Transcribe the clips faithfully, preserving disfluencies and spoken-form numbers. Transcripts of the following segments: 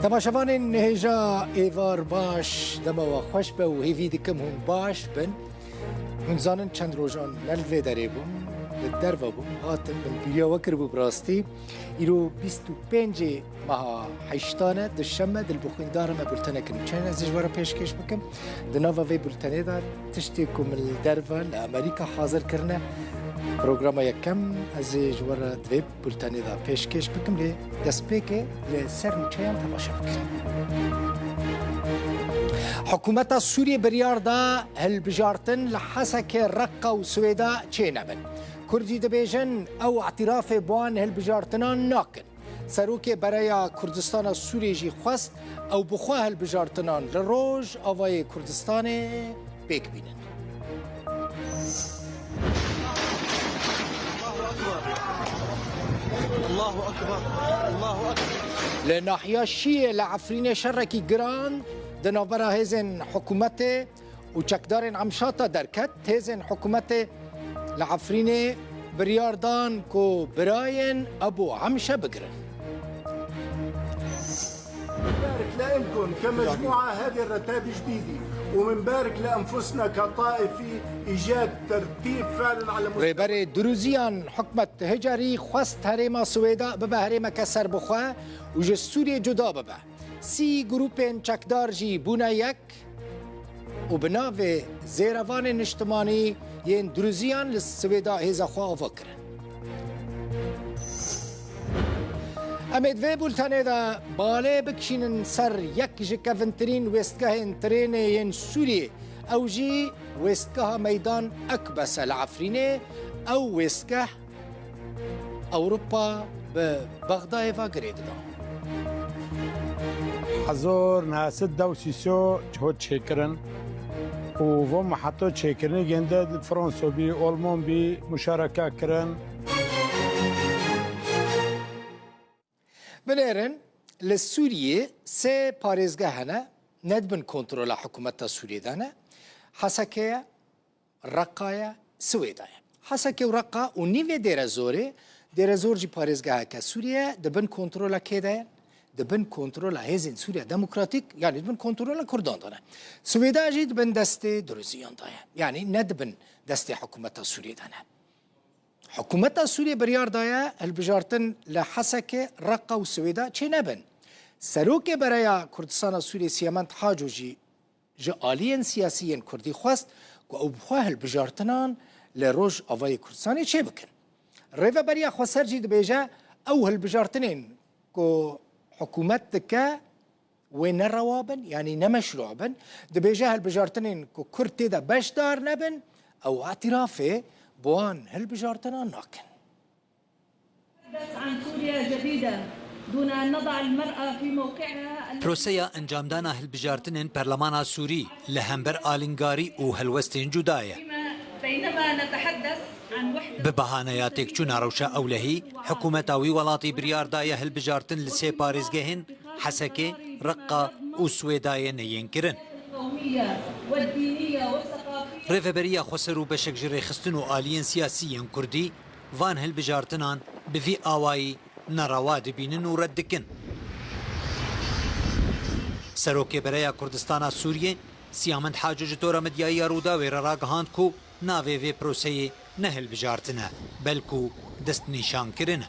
Temaşevanên hêja êvar baş, dema we xweş be û hêvî dikim hûn baş bin. Hûn zanin çend rojan ne li vê derê bûm, li derve bûm, hatim min bîriya we kiribû bi rastî. Îro bîst û pêncê meha heştan e, duşeme, dil bi xwîndar me bultenek nûçeyên ez ê ji we re pêşkêş bikim. Di nava vê bultenê de tiştê ku min li derve li Amerîka hazir kirine, programa yekem ez ê ji we re di vê bultenê de pêşkêş bikim, lê destpêkê li ser nûçeyan temaşe bikin. Hikûmeta Sûriyê biryar da hilbijartin li Hesekê, Reqqa û Swêda çênebin. Kurdî dibêjin ew îtirafê bi wan hilbijartinan nakin. Serokê Bereya Kurdistana Sûriyê jî xwest ew bi xwe hilbijartinan li Rojavayê Kurdistanê pêk bînin. Allahu Ekber. Allahu Ekber. Li nahiya Şiyê li Efrînê şerekî giran di navbera hêzên hikûmetê û çekdarên Emşata derket. Hêzên hikûmetê li Efrînê biryar dan ku birayên Ebû Emşe bigirin. بارك لإلكم كمجموعة هذه الرتابة جديدة، ومن بارك لأنفسنا كطائفة إيجاد ترتيب فعلًا على مستوى. Rêberê Duruziyan Hikmet Hicarî xwest herêma Swêda bibe herêmeke serbixwe û ji Sûriyê cuda bibe. Sî grûpên çekdar jî bûne yek û bi navê Zêrevanên Niştimanî yên Duruziyan li Swêda hêza xwe ava kirin. Em ê di vê bultenê de balê bikişînin ser yek ji kevintirîn wêstgehên trênê yên Sûriyê. Ew jî wêstgeha Meydan Ekbes e li Efrînê. Ew wêstgeh Ewropa bi Bexdayê ve girê dida. Hezor nehesit dew sîso hot çêkirin û vo meheto çêkirinê gende Franso bî, Olman bî, muşareke kirin. Binêrin, li Sûriyê sê parêzgeh hene, ne di bin kontrola hikûmeta Sûriyê de ne. Heseke ye, Reqa ye, Swêda ye. Heseke û Reqa û nîvê Dêrezorê, Dêrezor jî parêzgeheke Sûriyê ye, di bin kontrola kê de ye? Di bin kontrola Hêzên Sûriya Demokratîk, yanî di bin kontrola Kurdan de ne. Swêda jî di bin destê Duruziyan de ye. Yanî ne di bin destê hikûmeta Sûriyê de ne. Hikûmeta Sûriyê biryar daye hilbijartin li Heseke, Reqa û Swêda çênebin. Serokê Bereya Kurdistana Sûriyê Siyamend Haco jî ji aliyên siyasî yên Kurdî xwest ku ew bi xwe hilbijartinan li Rojavayê Kurdistanê çêbikin. Rêveberiya Xweser jî dibêje ew hilbijartinên ku hikûmet dike wê ne rewa bin, yanî ne meşrû bin. Dibêje hilbijartinên ku Kurd tê de beşdar nebin, ew îtirafê bi wan hilbijartinan nakin. نتحدث عن سوريا جديدة دون أن نضع المرأة في موقعها الذي Proseya encamdana hilbijartinên Perlemana Sûrî li hember alîngarî û helwestên cuda ye. بينما نتحدث عن وحدة Bi bahaneya têkçûna rewşa ewlehî, hikûmeta wî welatî biryar daye hilbijartin li sê parêzgehên Hesekê, Reqqa û Swêdayê neyên kirin. القومية والدينية والثقافية Rêveberiya Xweser û beşek ji rêxistin û aliyên siyasî yên Kurdî van hilbijartinan bi vî awayî nerewa dibînin û red dikin. Serokê Bereya Kurdistana Sûriyê, Siyamend Haco ji tora medyayî ya Rûdawê re ragihand ku navê vê proseyê ne hilbijartin e, belku destnîşankirin e.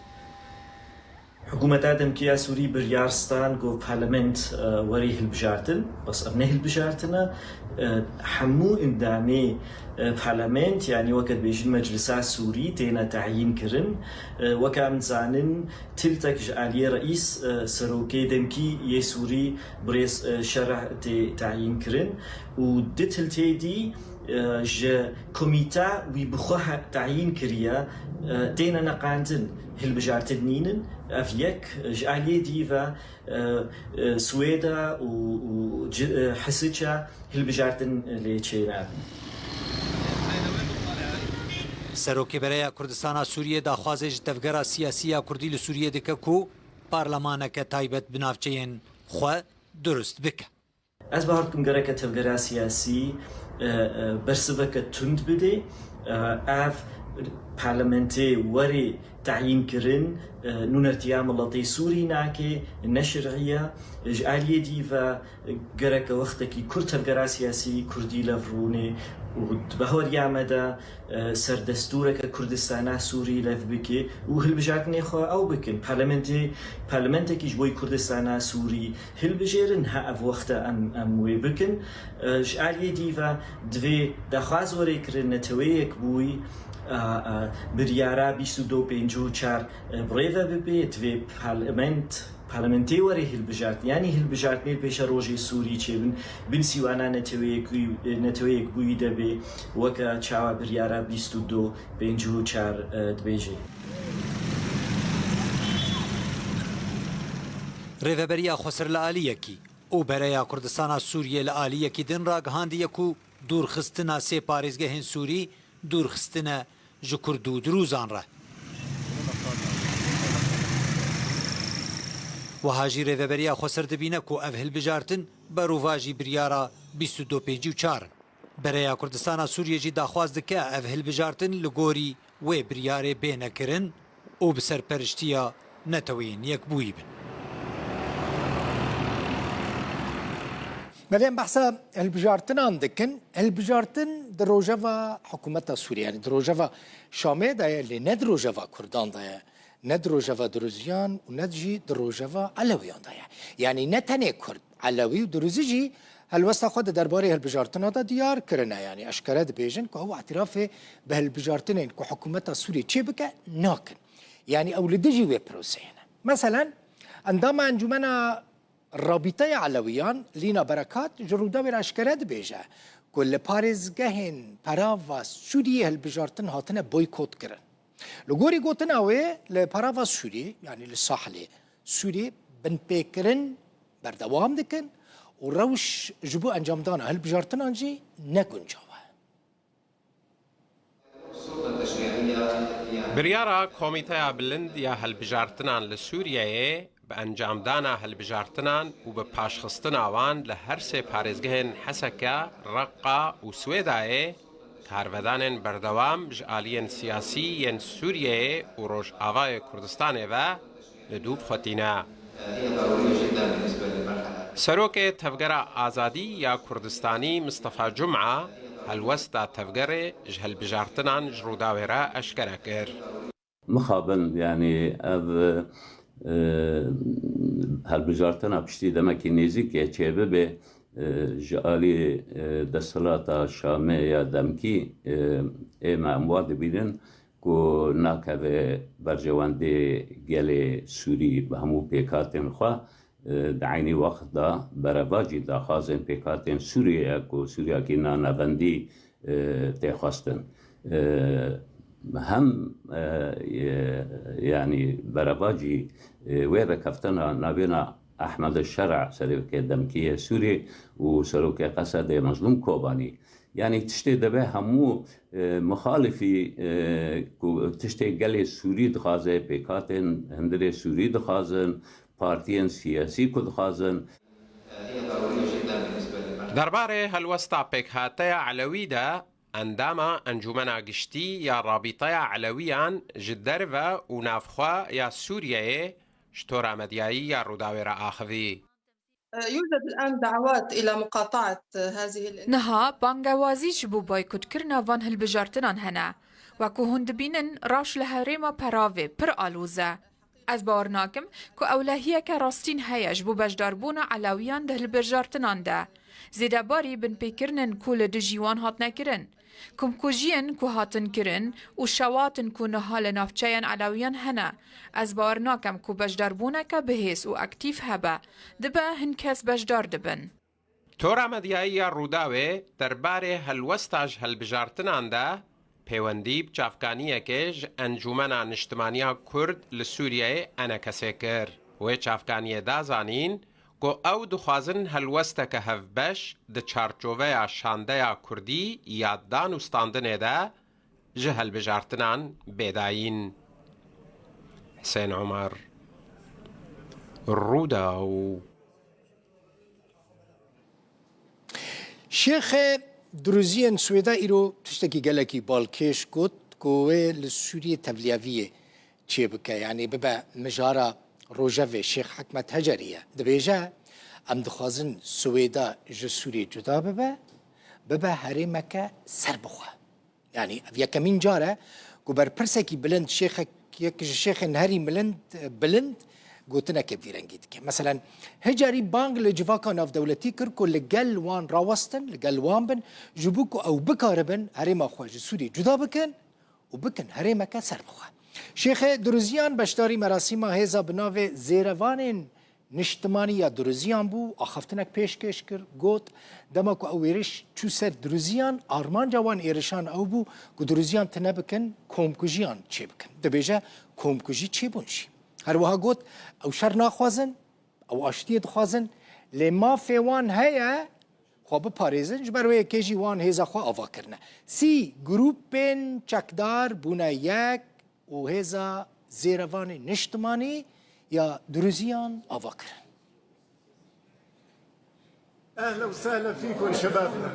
Hikûmeta demkî ya Sûrî biryar stan ku parlament, e, werî hilbijartin, bes ev ne hilbijartin e. E, hemû endamê, e, parlament, yanî weke dibêjin meclisa Sûrî têne tayîn kirin. E, weke em dizanin, tiltek ji aliyê reîs, e, serokê demkî yê Sûrî birêz, e, Şereh tê tayîn kirin û du til tê dî, e, ji komîta wî bi xwe he-, tayîn kiriye, e, têne neqandin, hilbijartin nînin. Ev yek, e, ji aliyê dî ve, e, e, Swêda û, û ci-, e, Hisiça hilbijartin lê çênabin. Serokê Bereya Kurdistana Sûriyê daxwazê ji tevgera siyasî ya Kurdî li Sûriyê dike ku parlemaneke taybet bi navçeyên xwe durust bike. Ez bawer dikim gereke tevgera siyasî, e, e, bersiveke tund bide. E, ev Parlamentê were teyîn kirin, e, nûnertiya miletê Sûrî nake, ne şerî ye. Ji aliyê dî ve gereke wextekî kurt tevgera siyasî Kurdî lev rûne û di bahweriya me de, e, ser destûreke Kurdistana Sûrî lev bike û hilbijartinê xwe ew bikin. Parlamentê, parlamentekî ji bo Kurdistana Sûrî hilbijêrin, ha ev wexte em, em wê bikin. E, ji aliyê dî ve divê daxwaz were kirin, Neteweyê Yekbûyî, e, e, biryara bîst û du pêncî û çar, e, bi rê ve bibe, divê parlament, parlamentê were hilbijartin. Yanî hilbijartinê pêşerojê Sûrî çêbin, bin sîwana Neteweyê Yekbûyî, e, Neteweyê Yekbûyî de bê, weke çawa biryara bîst û du pêncî û çar, e, dibêje. Rêveberiya Xweser li aliyekî û Bereya Kurdistana Sûriyê li aliyekî din ragihandiye ku dûrxistina sê parêzgehên Sûrî dûrxistine ji Kurd û Dirûzan re. Wiha jî Rêveberiya Xweser dibîne ku ev hilbijartin berovajî biryara bîst û du pêncî û çar in. Bereya Kurdistana Sûriyê jî daxwaz dike ev hilbijartin li gorî wê biryarê bêne kirin û bi serperiştiya Neteweyên Yekbûyî bin. Belê em behsa hilbijartinan dikin. Hilbijartin di rojeva hikûmeta Sûriyê, yanî di rojeva Şamê de ye, lê ne di rojeva Kurdan de ye. Ne di rojeva Dirûziyan û ne jî di rojeva Elewiyan de ye. Yanî ne tenê Kurd, Elewî û Dirûzî jî helwesta xwe di derbarê hilbijartina de diyar kirine. Yanî eşkere dibêjin ku ew îtirafê bi hilbijartinên ku hikûmeta Sûriyê çêbike nakin. Yanî ew li dijî wê proseyê ne. Meselen, endama Encûmena Rabîteya Elewiyan Lîna Berekat ji Rûdawê re eşkere dibêje ku li parêzgehên perava Sûriyê hilbijartin hatine boykot kirin. Li gorî gotina wê, li perava Sûrî, yanî li sahlê Sûrî binpêkirin berdewam dikin û rewş ji bo encamdana hilbijartinan jî ne guncaw e. Biryara Komîteya Bilind ya Hilbijartinan li Sûriyeyê bi encamdana hilbijartinan û bi paşxistina wan li her sê parêzgehên Heseke, Reqqa û Swêdayê karvedanên berdewam ji aliyên siyasî yên Sûriyeyê û Rojavayê Kurdistanê ve li dûv xwe tîne. Serokê Tevgera Azadî ya Kurdistanî Mistefa Cuma helwesta tevgerê ji hilbijartinan ji Rûdawê re eşkere kir. Mixabin, yanî ev, e, hilbijartina piştî demekî nêzîkê çêbibe, e, ji alî, e, desthilata Şamê ya demkî, e, ê me em wa dibînin ku nakeve berjewendê gelê Sûrî bi hemû pêkhatên xwe, e, di eynî wext de berevacî daxwazên pêkhatên Sûriyê ye ku Sûriyakî nanavendî, e, tê xwestin. E, hem, e, e, yanî berevacî, e, wê rêkeftina navêna Ehmed Şer'a, serokê demkî yê Sûrî û serokê Qesedê Mezlûm Kobanî. Yanî tiştê debe hemû, e, mixalifî, e, ku tiştê gelê Sûrî dixwaze, pêkhatên hundirê Sûrî dixwazin, partiyên siyasî ku dixwazin. Derbarê helwesta pêkhateya Elewî de endama Encûmena Giştî ya Rabîteya Elewiyan ji derve û navxwe ya Sûriyeyê ji Tora Medyayî ya Rûdawê re axivî. يوجد الآن دعوات إلى مقاطعة هذه ال- Niha bangewazî ji bo boykotkirina van hilbijartinan hene. Wekû hûn dibînin, rewş li herêma Peravê pir aloz e. Ez bawer nakim ku ewlehiyeke rastîn heye ji bo beşdarbûna Elewiyan di hilbijartinan de. Zêdebarî binpêkirinên ku li dijî wan hatine kirin, komkujiyên ku hatin kirin û şewatin ku niha li navçeyên Elewiyan hene, ez bawer nakim ku beşdarbûneke bihêz û aktîf hebe, dibe hin kes beşdar dibin. Tora Medyayî ya Rûdawê derbarê helwesta ji hilbijartinan de pêwendî bi çavkaniyekê ji Encûmena Niştimaniya Kurd li Sûriyeyê, ENKS'ê, kir. Wê çavkaniyê da zanîn ku ew dixwazin helwesteke hevbeş di çarçoveya şandeya kurdî ya danûstandinê de ji hilbijartinan bê dayîn. Husên Omer, Rûdaw. Şêxê Dirûziyên Swêda îro tiştekî gelekî balkêş got. ku wê li Sûriyê tevliyeviyê çêbike, yanî bibe mijara rojevê Şêx Hikmet Hecerî ye. Dibêje, em dixwazin Swêda ji Sûriyê cuda bibe, bibe herêmeke serbixwe. Yanî ev yekemîn car e ku berpirsekî bilind, şêxek, yek ji şêxên herî milind, bilind gotineke vî rengî dike. Meselen, Hecerî bang li civaka navdewletî kir ku li gel wan rawestin, li gel wan bin, ji bo ku ew bikaribin herêma xwe ji Sûriyê cuda bikin û bikin herêmeke serbixwe. Şêxê Duruziyan beşdarî merasîma hêza bi navê Zêrevanên Niştimanî ya Duruziyan bû, axaftinek pêşkêş kir, got, dema ku ew êriş çû ser Duruziyan, armanca wan êrişan ew bû ku Duruziyan tune bikin, komkujiyan çêbikin. Dibêje, komkujî çêbûn jî. Her wiha got, ew şer naxwazin, ew aştiyê dixwazin, lê mafê wan heye xwe biparêzin, ji ber wê yekê jî wan hêza xwe ava kirine. Sî grûpên çekdar bûne yek û hêza Zêrevanê Niştimanî ya Duruziyan ava kirin. أهلا وسهلا فيكم شبابنا.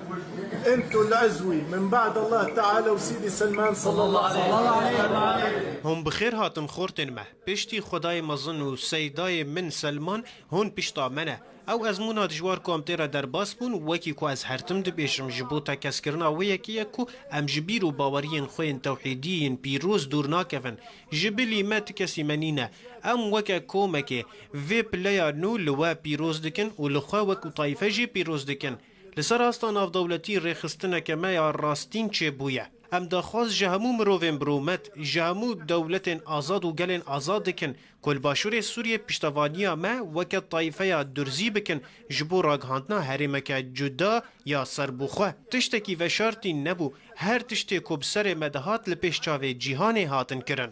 انتوا العزوي من بعد الله تعالى وسيدي سلمان صلى الله عليه وسلم. Hûn bi xêr hatin xortên me. Piştî Xwedayê mezin û Seydayê min Selman hûn pişta me ne. Ew ezmûna dijwar ku em tê re derbas bûn, wekî ku ez her tim dibêjim, ji bo tekeskirina wê yekê ye ku em ji bîr û baweriyên xwe yên tewhîdî yên pîroz dûr nakevin. Ji bilî me ti kesî me nîne. Em weke komekê vê pileya nû li we pîroz dikin û li xwe wek û tayfe jî pîroz dikin. Li ser asta navdewletî rêxistineke me ya rastîn çêbûye. Em daxwaz ji hemû mirovên birûmet, ji hemû dewletên azad û gelên azad dikin ku li Başûrê Sûriyê piştevaniya me weke tayfeya Durzî bikin ji bo ragihandina herêmeke cuda ya serbixwe. Tiştekî veşartî nebû, her tiştê ku bi serê me dihat li pêş çavê cîhanê hatin kirin.